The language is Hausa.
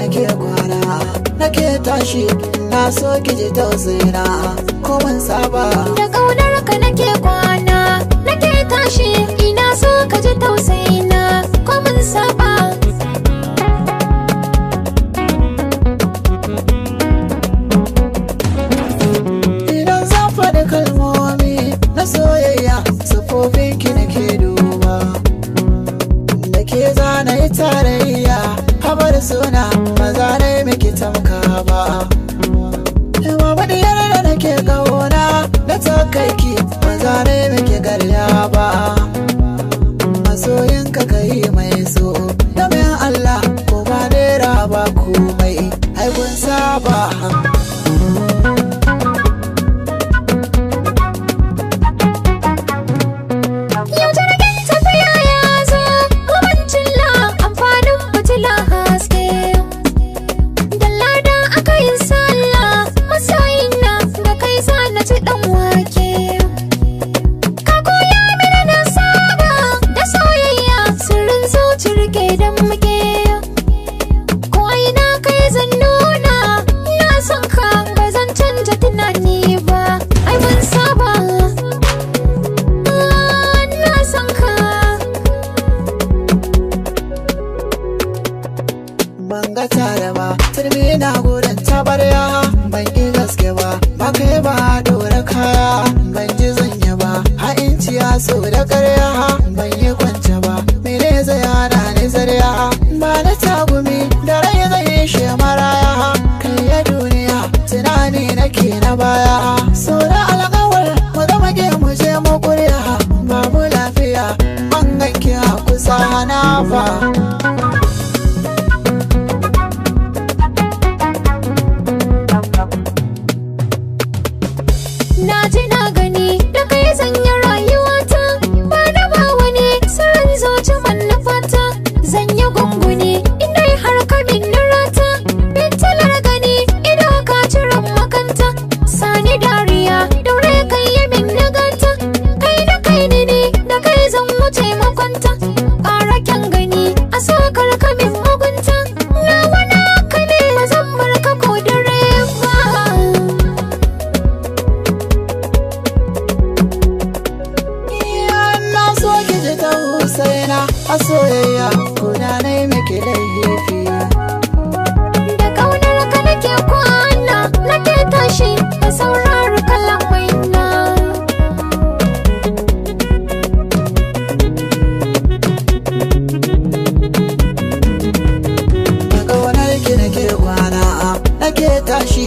nake kwana, nake tashi, na so ki ji tausayina, ko mun saba. Da ƙaunar ka nake kwana, nake tashi, ina so ka ji tausayina, ko mun saba. Idan zan faɗi kalmomi na soyayya, sufofin ki nake duba. Da ke zana yi tarayya, habar suna ba za na yi miki tamka ba. Mama diyar da nake ƙauna na takaiki ba za na yi miki garya ba. Masoyinka ka yi mai so, domin Allah ko ba naira ba komai, ai kun saba. Yau jirgin tafiya ya zo, kubancin la amfanin fitila haske. Da lada aka yi sallah, masoyina da kai za na ci ɗan wake. Ka koya mini na saba da soyayya, sirrin zuci rike don muke. Ko ina kai zan nuna, na son ka ba zan canja tunani ba, ai mun saba. Na son ka. Ban ga tare ba, turmi na gurin tabarya, ban ƙi gaske ba, ba kai ba dora kaya, ban ji zanya ba, ha'inci ya so da ƙarya, ban yi kwance ba, mene zai hana ni zarya, ba na tagumi da rai zai yi shi maraya, kai ya duniya tunani nake na baya, so da alƙawar mu zama ke mu je mu ƙuriya, babu lafiya, ban ganki a kusa na fa. Na ji na gani da kai zan yi rayuwata, ba da ba wani sirrin zuci manufata, zan yi gunguni inda har ka min rata, fitilar gani ido ka ciran makanta, sani dariya daure kai yi min nagata, kai da kai ne ne da kai zan wuce makwanta, ƙara kyan gani a sokar ka min mugunta, nawa naka ne ba zan bar ka ko dare ba. Na so ki ji ta Husaina a soyayya ko da na yi miki laifi. Da ƙaunar ka nake kwana, nake tashi, ka saurari kalamaina. Da ƙaunar ki nake kwana, nake tashi.